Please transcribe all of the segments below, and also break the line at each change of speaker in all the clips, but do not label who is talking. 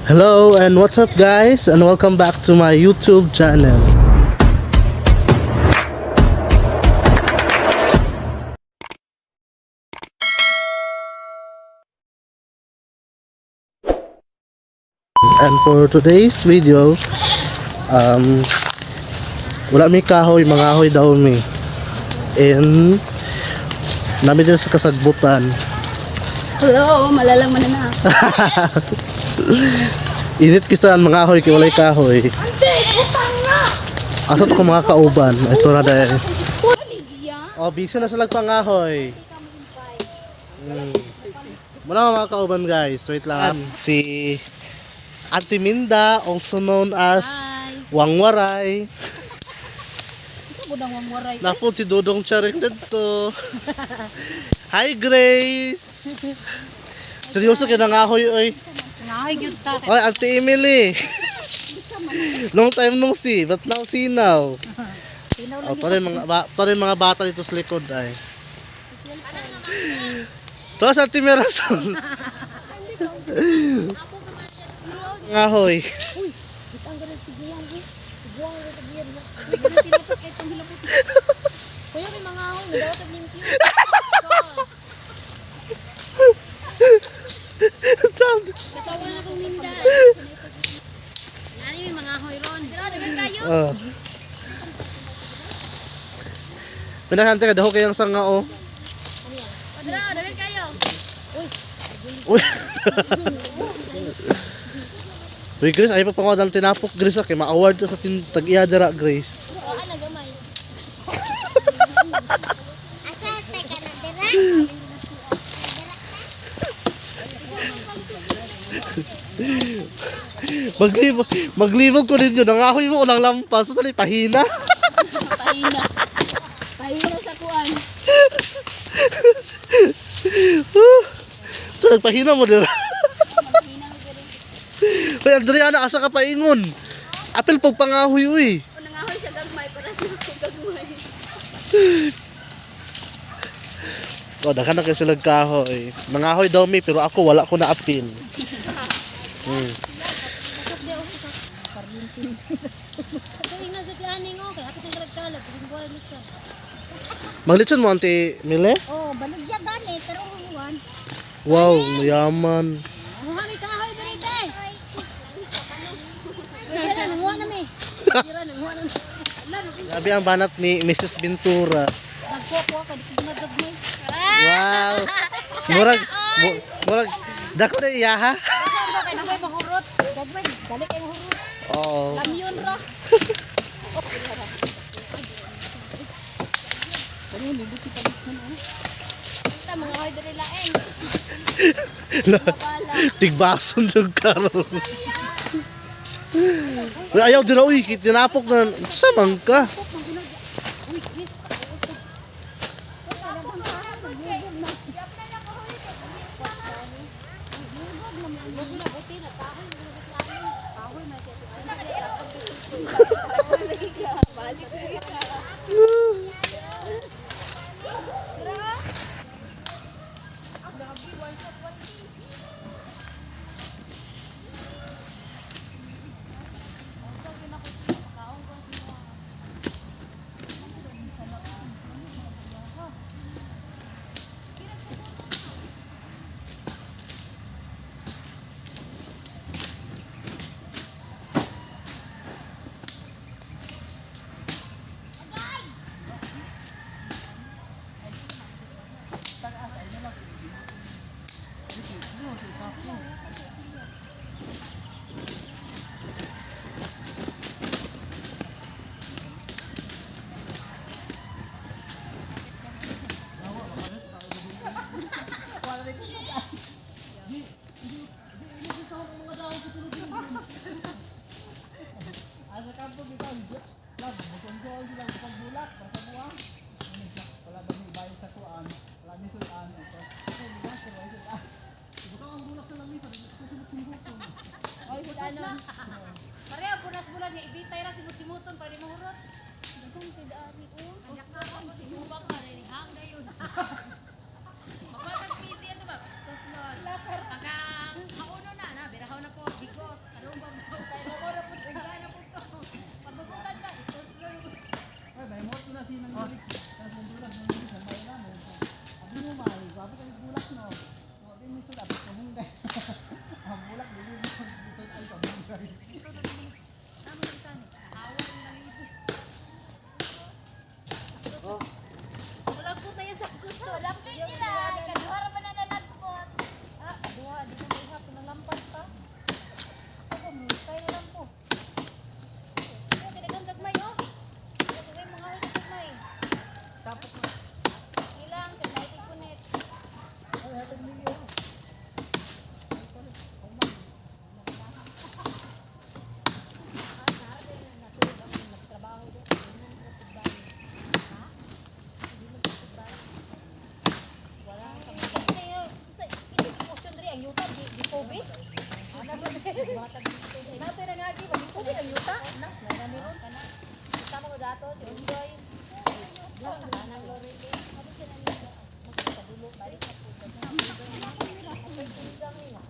Hello and what's up, guys, and welcome back to my YouTube channel. And for today's video, wala mi kahoy, mga ahoy daw mi. And nami din sa kasagbutan.
Hello, malalang man na.
Init kisan mga ahoy kay walay kahoy.
Ante, utang na!
Asa to ka mga kauban? Ito na dahil.
Waligya.
Oh, busy na sa lagpangahoy. Muna mga kauban, guys. Wait lang. Si Ate Minda, also known as Wangwaray.
Budang wangwaray.
Napod si Dodong Charing dito. Hi, Grace! Seryoso kay nangahoy oy.
Ngahoy gyud ta.
Oy, Ate Emily. Long time no see, but now see now. Oh, pare mga ba, pare mga bata dito sa likod ay. Tapos Ate Mirasol. Ngahoy.
Kuya, may mga ahoy, madawat og limpyo.
Tapos,
Katawa na kong minda. Nani may mga ahoy ron. Pero dagan kayo.
oh. Pinahante ka daho kayang sanga oh.
Pero dagan kayo. Uy,
Uy. Uy, Grace, ay pa pangaw tinapok, Grace, ah, kay ma-award ka sa tag-iya dira, Grace.
oo na gamay.
Asa teka na dira?
Maglibog, maglibog ko ninyo, nangahoy mo unang lampas, so sana'y pahina.
Pahina. Pahina sa kuan.
So nagpahina mo dira.
Pahina mi diri.
Uy, Adriana, asa ka paingon? Apil pag pangahoy, uy.
O nangahoy siya gagmay para sa ako gagmay.
O, daghan na kayo silang kahoy. Nangahoy daw mi, pero ako wala ko na apil.
So ingnan sa tianing okay, ako ting kalagkalab, paging buwan litsa.
Maglitson mo, Auntie Mile?
Oh, baligya gani tarong uwan.
Wow, mayaman.
Nanguha mi kahoy diri te. Sira nanguha na mi. Sira nanguha na mi.
Grabe ang banat ni Mrs. Ventura.
Nagkuha ka di gumagagmay.
Wow. Murag, murag, dako na iya ha?
Ba kay nagay mahurot. Gagmay dali kay mahurot.
Oo.
Lamyon ra. Kita mga hoy diri laeng.
Tigbason yung karon. Uy, ayaw dira uy, tinapok na samang ka.
Uy, Chris. Oy, ano? Pareho bunas-bulan nga ibitay ra simut-simuton para di mahurot. Dagong tid ari o. Anak ka ko si Bubak ka rin hang dayon. Magpatag busy ano ba? Tusnon. Pagka kauno na na, birahaw na po, bigot. Karoon ba mo? Kaya mo na po, na po to. Pagbubutan ka, tusnon.
Ay, may mo na sinang lyrics. Tapos yung bulak ng lyrics, ang bayan namin. Abi mo may, sabi ka yung bulak no. Abi mo ito, dapat kumunggay. Ang bulak, dili mo dito ay pamunggay.
Wala po tayo sa gusto.
Wala po nila. Kaduha ra ba na nalagpot?
Ah, duha, di na may hapon nalampas pa. Ako, tayo na lang po. Oh, kinagang gagmay, oh. Kaya mga gagmay.
Tapos na.
Ilang, kaya kunit.
Ay, hatag niyo.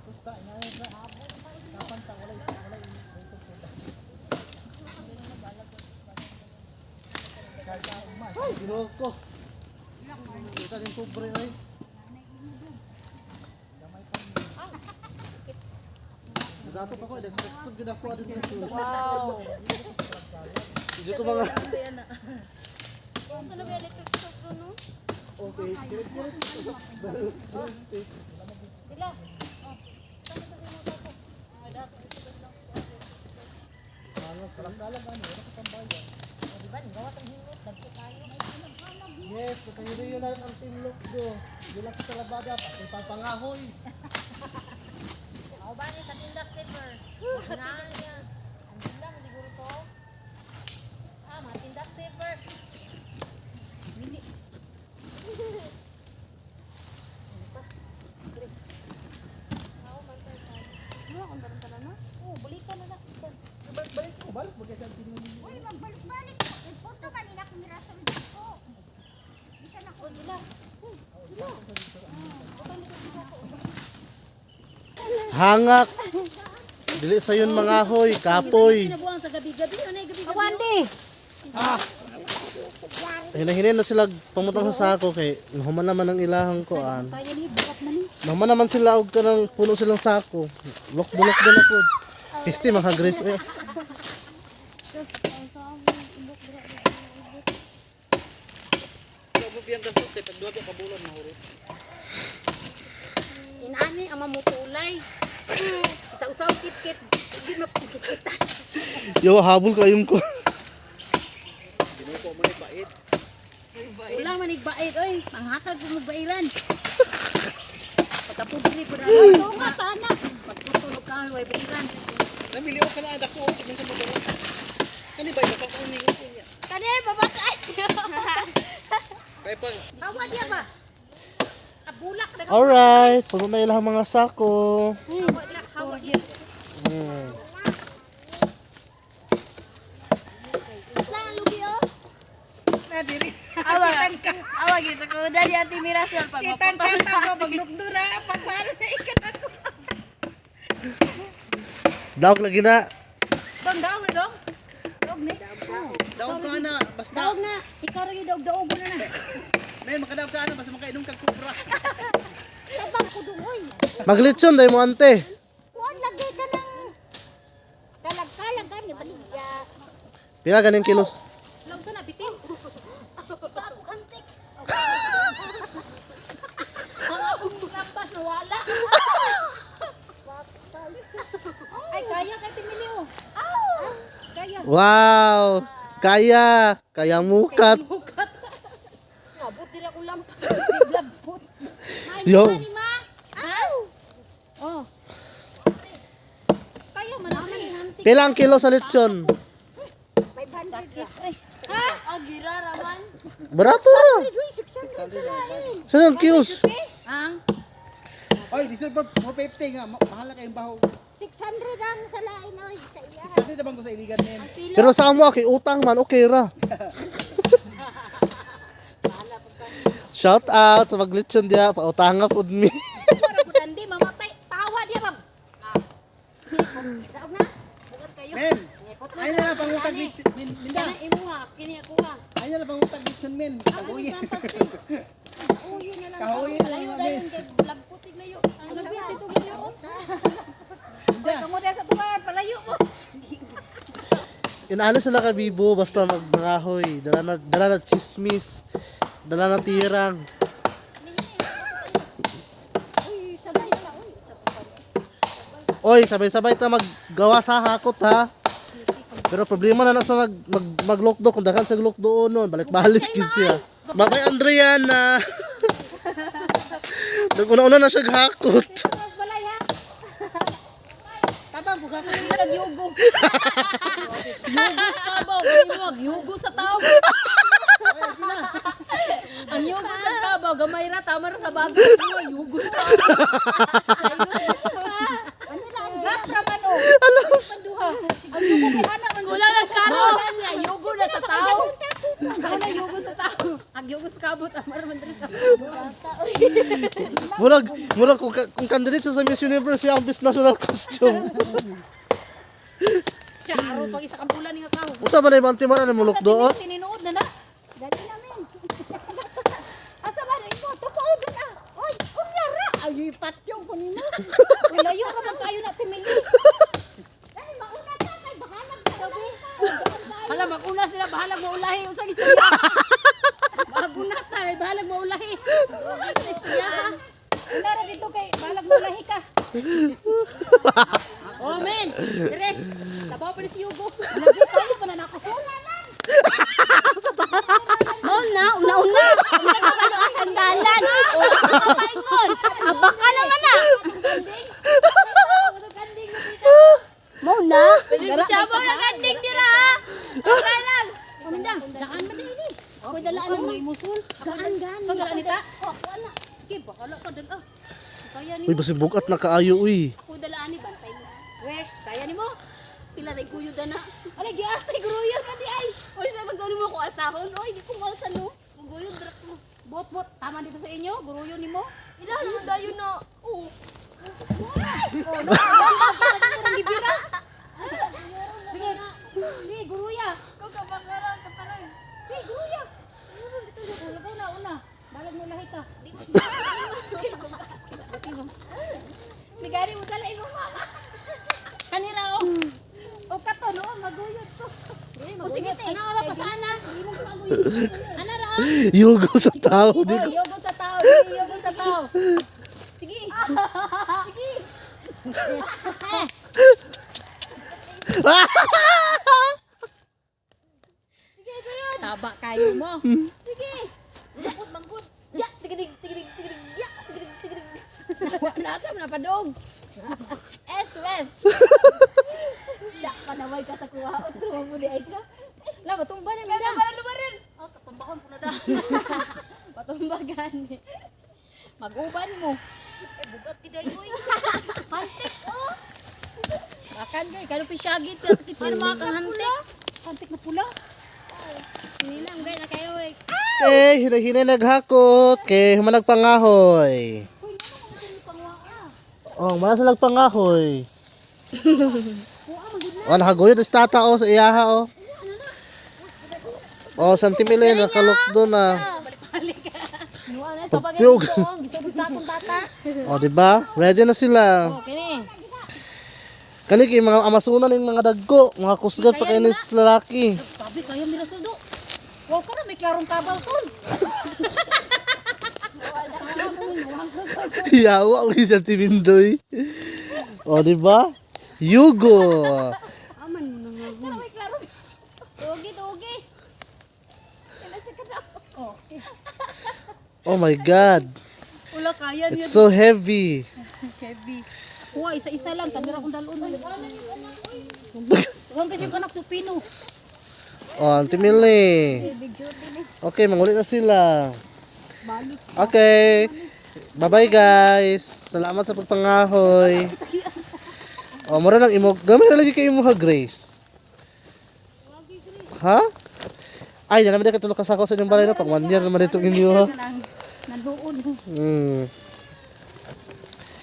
Basta, inayos na. Kapanta, walay, walay,
Ay, ginoo ko. Kita din pobre ay. Dato pa ko, electric stove gid ako adto.
Wow.
Hindi ko mga
Kung saan ba electric stove no?
Okay, kirit kirit.
Sila. Diba, gawa tang hingot, dagko tayo.
Yes, katayo rin yun ang team look do. Di lang sa labada, pati papangahoy.
Ako ba niya sa tindak zipper? Ganahan niya. Ang tindak siguro to. Ah, mga tindak zipper. Mini. Oh, balikan na na.
Balik, balik ko, balik. Bagay sa tinong
Uy, magbalik-balik. Ipunto kanina kung mirasol ko. Bisan ako.
Ila.
Hangak. Dili sayon mga hoy, kapoy.
Kinabuang sa gabi-gabi. Ano yung gabi-gabi?
Awandi!
Hinahinay na sila pamutang sa sako kay nahuman naman ang ilahang koan.
Kaya ni, bukat man ni.
Nahuman naman sila og kanang puno silang sako. Lok bulok na pod. Pisti mga grace eh.
Inaani ang mamutulay. Sa usaw kit-kit. Hindi mapukit-kita.
Yo habol kayong ko.
Wala man igbait oy. Panghatag ko magbailan. Pagkapubli po na. Oo nga sana. Pagtutulog ka way bailan.
Namili ko ka na anak ko. Minsan mo ba? Kani ba ito? Kung ningo ko niya.
Kani, babakay!
Kaya pa,
Hawa diya ba? Abulak na.
Alright, puno na ilahang mga sako.
Hawa diya. Saan lugi oh?
Awa, awa gitu ko dali ati Mirasol pag Kitang kanta ko maglukdura pasar na ikat ako.
Daog lagi na.
Bang daog na dong. Daog ni.
daog ka na. Basta,
Daog na. Ikaw ra gyud daog-daog na na.
may makadaog ka na. Basta makainom kag kubra.
Tabang ko dungoy.
Maglitson dai mo ante.
Kuan lagi ka ng kalag-kalag gani baligya.
Pila ganing kilos?
Law sa na bitin. Pa ako kantik. Ang akong lampas nawala.
Ay kaya kay Timilio. Kaya.
Wow! Kaya, kaya mukat.
Nabot diri akong lampas. Labot.
Yo.
Ma. Ha? Oh.
Kaya man ako.
Pila ang kilo sa litson?
500 ra.
Ha? Agira raman.
Barato ra.
Uy, 600 sa lain.
Saan ang kilos?
Ang
Oy, di sir, 450 nga. Mahal na kayong baho.
600 ang sa lain oy sa iya.
600 na bang ko sa iligan men?
Pero sa amo kay utang man okay ra. Shout out sa maglitsyon diya, pautanga pud mi.
Para pud andi mamatay. Tawa diya bang. Daog na. Bugat kayo.
Men, ay na lang pangutag lechon. Min, Minda.
Kana imuha, kini ako ha.
Ay na lang pangutag lechon, men. Kahuyin.
Uyo na lang.
Kahuyin na lang,
Layo
men.
dayon kay lagpot layo. Ang lagpot ito layo.
Minda.
Kamo diya sa tuwan, palayo mo.
Inaano sila kabibo basta magmangahoy. Dala na chismis. Dala na tirang.
Uy, sabay na uy.
Oy, sabay-sabay ta maggawa sa hakot ha. Pero problema na na sa maglokdo kung daghan sa lokdo noon, balik-balik gid siya. Bye-bye Andriana. Naguna-una na siya hakot.
Balay ha.
Tabang buka ko sila yugo. Yugo sa kabaw, kini yugo sa tao. Ang yugo sa kabaw, gamay ra tama ra sa bagay mo, yugo sa tao.
Gapra man oh. Panduha. Ang yugo kay ana man.
Wala na karo. Niya, yugo na sa tao. Wala yugo sa tao. Ang yugo sa kabot, amar man diri sa
Murag, murag kung candidate siya sa Miss Universe, siya ang Best National Costume.
Siya aro pag isa kang pula ni nga kaho.
Unsa ba na ibang timara na mo lokdo?
Tinuod na na.
Dali na men. Asa ba imo tupaw dun ah. Oy, unya ra.
Ay, patyong ko nimo.
Uy, layo ra man kayo na timili.
Dali mauna ta kay bahalag ka gabi.
Hala maguna sila bahalag maulahi unsang istorya. Maguna ta, eh, bahalag maulahi. Unsang istorya ha?
Wala ra dito kay bahalag maulahi ka.
Oh men, dire. Tabaw pa ni si Yugo.
Tayo pa na nako so.
Mao na, una-una. Una ka kayo asandalan. O, kapaingon. Abaka naman na. Mao na. Pwede na ganding dira ha. Okay lang. Paminda, daan man din ini. Ako dalaan naman. Musul. Gaan gaan.
Pagara nita. Oh, ako ana. Sige, bahala ka dal ah. Kaya ni
Uy, basi bugat na kaayo uy.
Ako dalaan ni bantay mo.
We, kaya nimo.
Pila ray kuyo dana.
Ala giatay gruyan man di ay.
Oy, sa magdali mo ko asahon. Oy, di ko malsa no. Muguyod dra ko.
Bot bot tama dito sa inyo, gruyon nimo.
Ila naman dayon na. Oo.
Oh, no. Parang gibira. Sige. Sige, guruya.
Ko kapakaran kaparan.
Sige, guruya. Lagaw na una. Balag mo lahi ka. Nigari mo dala imong mama.
Kanira oh.
O kato no, maguyod ko.
O sige, ana ora pa sana. Ana ra oh.
Yugo sa tao di
Oy,
ko.
yogo sa tao, sige, yogo sa tao. Sige. Sige. Saba kayo mo. Sige.
Sapot manggod.
Ya, tigidig, tigidig, tigidig, ya, tigidig, tigidig. Nasa mo na padong. S West. Da panaway ka sa kuha otro mo di ay ka. La matumba na mida.
Lubarin. Oh, katumbahon po na da.
Matumba gani. Mag-uban mo.
Eh, bugat ti dayoy.
Hantik oh. Makan kay kano pisyagit ka sakit pa mga kang hantik.
Kantik na pula.
Nilang gay na kayo eh.
Okay, hinay-hinay naghakot. Kay humanag pangahoy. Oh, wala sa nagpangahoy. Oh, nakagoyod is tata oh sa iyaha oh. Oh, Santimile nakalukdo na.
Nuwa na kapag
Pagpiyog.
ito oh, gisugod sa akong tata.
Oh, di ba? Ready na sila.
Oh, kini.
Kani kay mga amasunan yung mga dagko, mga kusgan pa kay nis lalaki.
Sabi kaya nila sudo. Wow ka na, may klarong kabaw sol.
Yawa ang isa Timindoy. Oh, di ba? Yugo.
May klarong.
Dugi, dugi.
Oh my God.
Wala kaya niya.
It's so heavy.
Heavy. Kuha, isa-isa lang. Kamera kong dalon. Huwag kasi yung anak Pino.
Oh, Auntie Millie. Okay, mangulit na sila. Okay. Bye-bye guys. Salamat sa pagpangahoy. Oh, mura lang imo. Gamay na lagi kay imo ha, Grace. Ha? Ay, na naman ka tulog kasako sa inyong balay no. Pang 1 year naman itong inyo ha.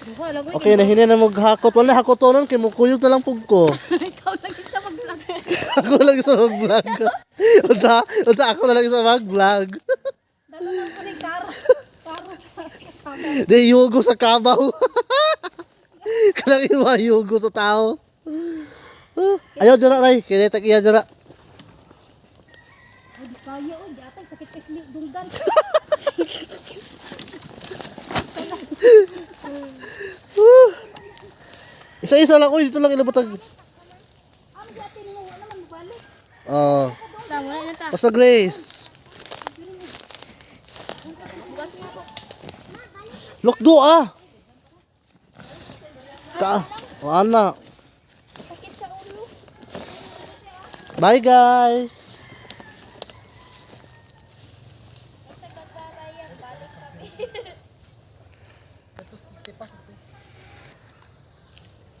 Duha lang.
Okay, nahinay na maghakot. Wala hakotonon kay mukuyog na lang pug ko.
Ikaw lang isa mag-vlog.
Ako lang isa mag-vlog. Unsa? Unsa ako na lang isa mag-vlog.
Dalo lang ko ni karo. Karo sa kama.
Di yugo sa kabaw. Kanang iwa yugo sa tao. Ah, ayaw dira ray, kaya tag iya dira.
Ay, di kaya oy, di atay sakit kay sili dunggan.
Isa-isa lang oy, dito lang ilabot ang.
Amo di atin mo wala man mobalik.
Oh.
Sa wala na ta.
Basta Grace. Lokdo ah. Ka, o ana.
Sakit sa ulo.
Bye guys.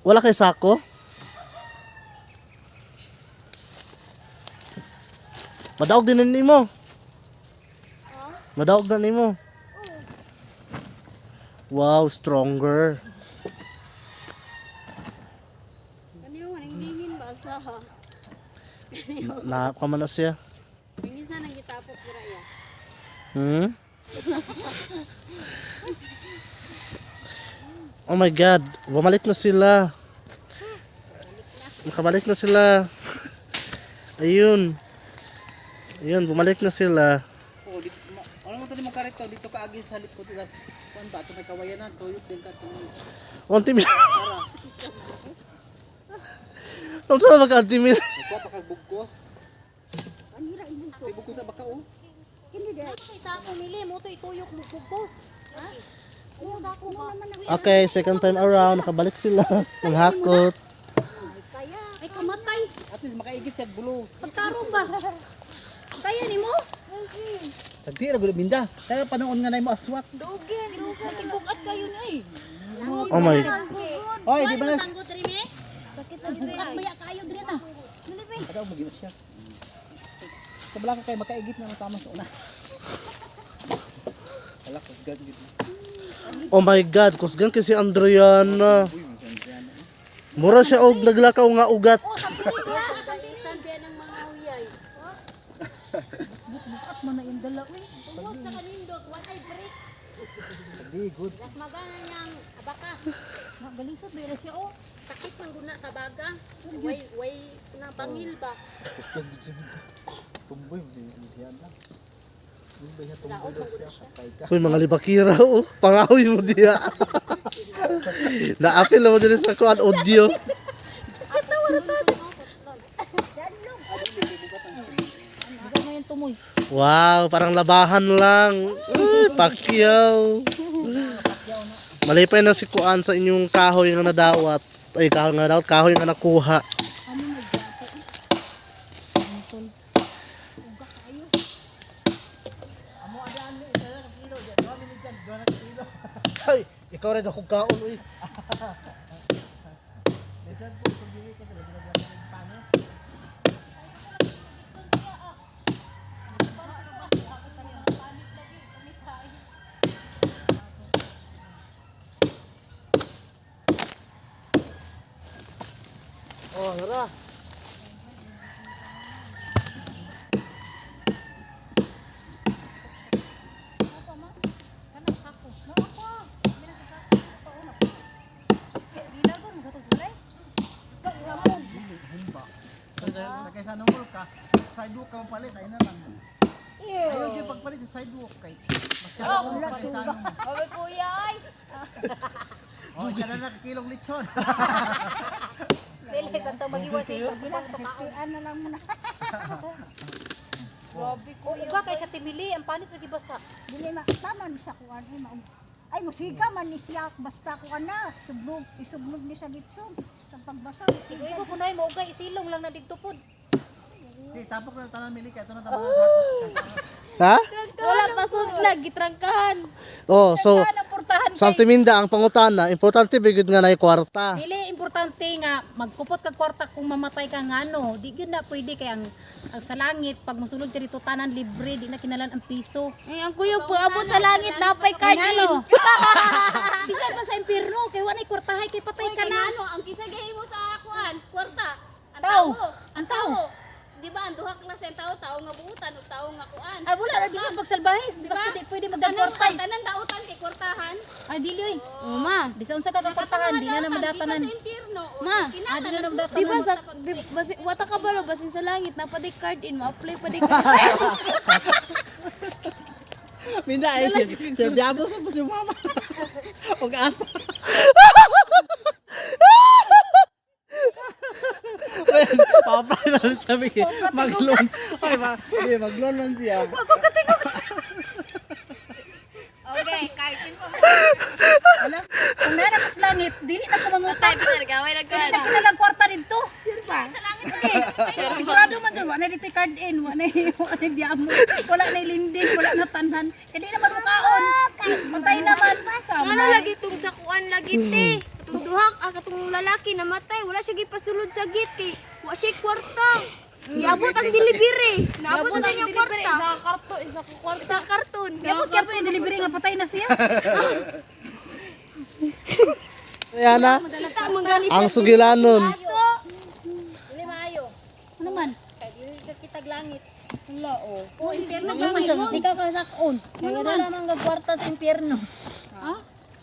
Wala kay sako? Madaog din na nimo. Madaog na nimo. Wow, stronger.
Ano yung lingin ba sa ha?
Na, na man na siya.
Lingin sa nang gitapok dira ya.
Oh my God, bumalik na sila. Nakabalik na sila. Ayun. Ayun, bumalik na sila.
Oh, dito, ano mo to mo karito dito ka agi sa likod nila. Kuan ba sa may kawayanan, tuyok din ka to.
Unti mil. Ano sa mag anti mil?
Kuha pa kag bugkos. Kay bugkos sa baka oh.
Hindi di.
Kay sako nili mo to ituyok mo pugpos. Ha? Oo, sako ba?
Okay, second time around, nakabalik sila. Ang hakot.
Kaya ay kamatay.
At least makaigit siya gulo.
Pagtarong ba? Kaya nimo?
Sagdi ra gud minda. Kaya panoon nga nay mo aswat.
Dugin. Masigugat kayo na eh.
Oh my.
Oy, di ba na?
Sanggot rin eh.
Sakit na diri. Baya kayo diri na. Dili ba?
Kada mo gina siya. Kabala ka kay makaigit na matama sa una. Ala ko gad gid.
Oh my God, kusgan kasi Andriana. Mura siya og naglakaw nga ugat.
Tambian ng mga uyay.
Bukat man na yung dala uy.
Tungod sa kanindot, one eye break.
Di good.
Las magana niyang abaka.
Magalisod ba na siya oh.
Sakit man guna sa baga. Way way na bangil ba.
Kusgan gid siya. Tumboy mo siya Andriana. Di ba siya tumboy daw siya patay ka.
Uy, mga libakira, oh. Pangahoy mo diya. Naapil na mo din sa kuan audio.
Bukat mo yung tumoy.
Wow, parang labahan lang. Uy, pakyaw. Malipay na si kuan sa inyong kahoy nga nadawat. Ay, kahoy nga nadawat, kahoy nga nakuha. Ay, ikaw rin akong kaon, uy. Oh, tara.
Kay sa nungol ka, sidewalk ka mapalit, ay na lang. Ayaw gyud pagpalit sa sidewalk kay. Masyado sa sa
Oy kuya ay.
Oh, siya na nakakilong lechon.
Dili kanto magiwas ito.
Bilang na lang muna.
Uga kay sa timili ang panit lagi basa.
Dili na tama ni siya kuan ay maum. Ay musiga man ni siya basta kuan na sublog isugnog ni sa litson sa pagbasa musiga.
Igo kunay mo uga isilong lang na didto pod.
Di tapok na tanan mili kay ito na tama hakot.
Ha?
Wala pa sudlag gitrangkahan.
Oh, so
Ang portahan
sa Timinda ang pangutana, importante bigid nga na kwarta.
Dili importante Butang te nga magkupot kag kwarta kung mamatay ka ngano, di gyud na pwede kay ang sa langit pag mosulod ka dito tanan libre, di na kinalan ang piso.
Ay, ang kuyog paabot sa langit napay card in.
Ngano? Bisan pa sa impierno kay wa nay kwartahay kay patay ka na.
Ano, ang kisa mo sa kuan, kwarta. Ang
Tao.
tao.
Ang tao.
Di ba ang duha klase ang tao, tao nga buutan ug tao nga kuan.
Ay wala na bisan pagsalbahis, di basta di pwede
Tanan
magdagkwartay.
tanan dautan kay kwartahan.
Ay dili oy.
Oh, ma.
Bisan unsa ka kwartahan, di na na madatanan.
Sa impierno. o,
Ma,
Ah, di na na madatanan.
Di ba sa di, basi, wata ka ba basin sa langit napaday card in, ma-apply pa di card.
Minda eh, si Diablo sa si mama. Og asa. Papay na lang siya, Miki. Mag-loan. Ay, ma, di, mag-loan man siya.
Okay, card in po.
Wala. Kung naa na ka sa langit, dili na ko mangutang.
Tay, Peter, gawin
Kaya di na kinalang kwarta dito.
Sure ba?
Sa langit
Eh, sigurado man dyan, wala dito card in, wala wala biyamo, wala na linding, wala na tanan. Kaya di naman mukaon. Patay naman. Sama.
Ano lagi tong sa kuan lagi te? Katong duha ah, katong lalaki namatay, wala siya gipasulod sa gate kay wa siya kwarta. Giabot ang delivery. Naabot ang iyang kwarta. Isa karton, isa ka kwarta. Isa karton.
Yabot kaya po yung delivery nga patay na siya.
Ayan na.
Kita manggali
Ang sugilanon.
Dili maayo.
Ano man?
Kay dili ka kitag langit.
Wala oh.
O impierno ba
Di ka kasakon. Kaya dala man kag kwarta sa impyerno.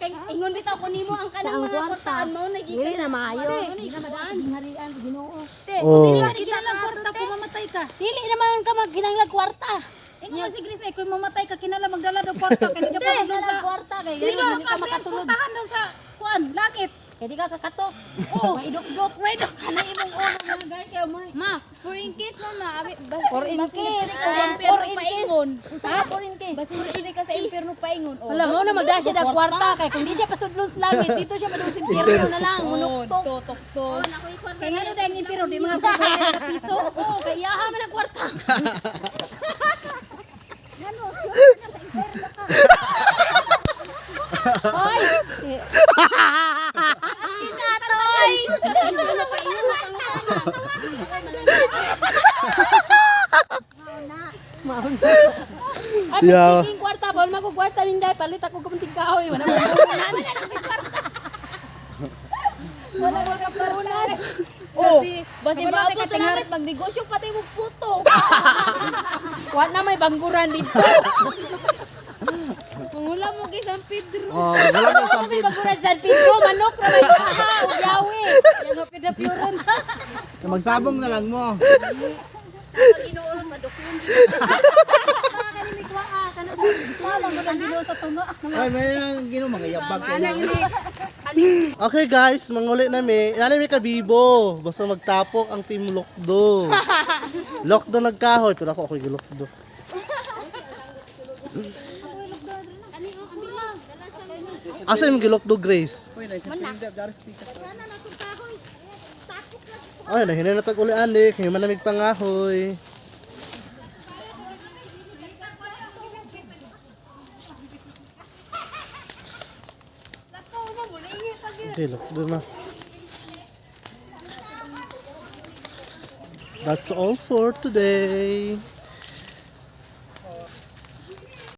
Kay ingon bitaw ko nimo ang kanang mga kwartaan mo nagiging
Dili na maayo. Dili na madaot harian Ginoo.
Oh.
Dili man kinalang kwarta kung mamatay ka.
Dili naman ka magkinanglag kwarta.
Ingon mo si Grace eh, kung mamatay ka kinala magdala ng kwarta kay di ka pa
Dili
sa
kwarta kay
Dili
dili
na
ka
ka
makasulod.
Kwartahan daw sa kuan, langit.
Kay di ka kakatok.
Oh, maidok-dok, maidok.
Ana imong ulo mga guys kay mo. Ma, for in case no ma, abi for in case, for in paingon. Usa for in case. Basin dili ka sa impierno paingon. Wala mo na magda siya dag kwarta kay kung di siya pasudlon sa langit dito siya padung sa impierno na lang munuktok. Tok tok.
Kay ngano dahil yung impiro, di mga bubuhay na piso.
Oh, kay iyaha man ang kwarta.
Ngano, sure na sa impierno ka.
Hoy.
Kinatoy. Sa impierno pa ingon
Maon. Ay,
Yeah.
speaking kwarta, bawal man ko kwarta minday palit ako kumunting kahoy, wala mo kapunan. Wala mo kapunan. Oh, basi maabot sa langit magnegosyo pati mo puto. Wala na may bangguran dito. Mangula mo kay San Pedro.
Oh, wala na sa
Wala may bangguran San Pedro, manok ra may kaha, yawi.
Nga pinapuron.
Magsabong na lang mo.
Wala mo sa tungo.
Ay, may nang ginoo mga yabag kayo.
Okay guys, manguli na mi. Lalo mi kabibo. Basta magtapok ang team Lokdo. Lokdo nagkahoy, pero ako ako'y gilokdo. Asa yung gilokdo, Grace?
Uy, na sa Pinda, speaker.
Ay, nahinay na tag-ulian eh. Kaya manamig pangahoy. Okay, lokdo na. That's all for today.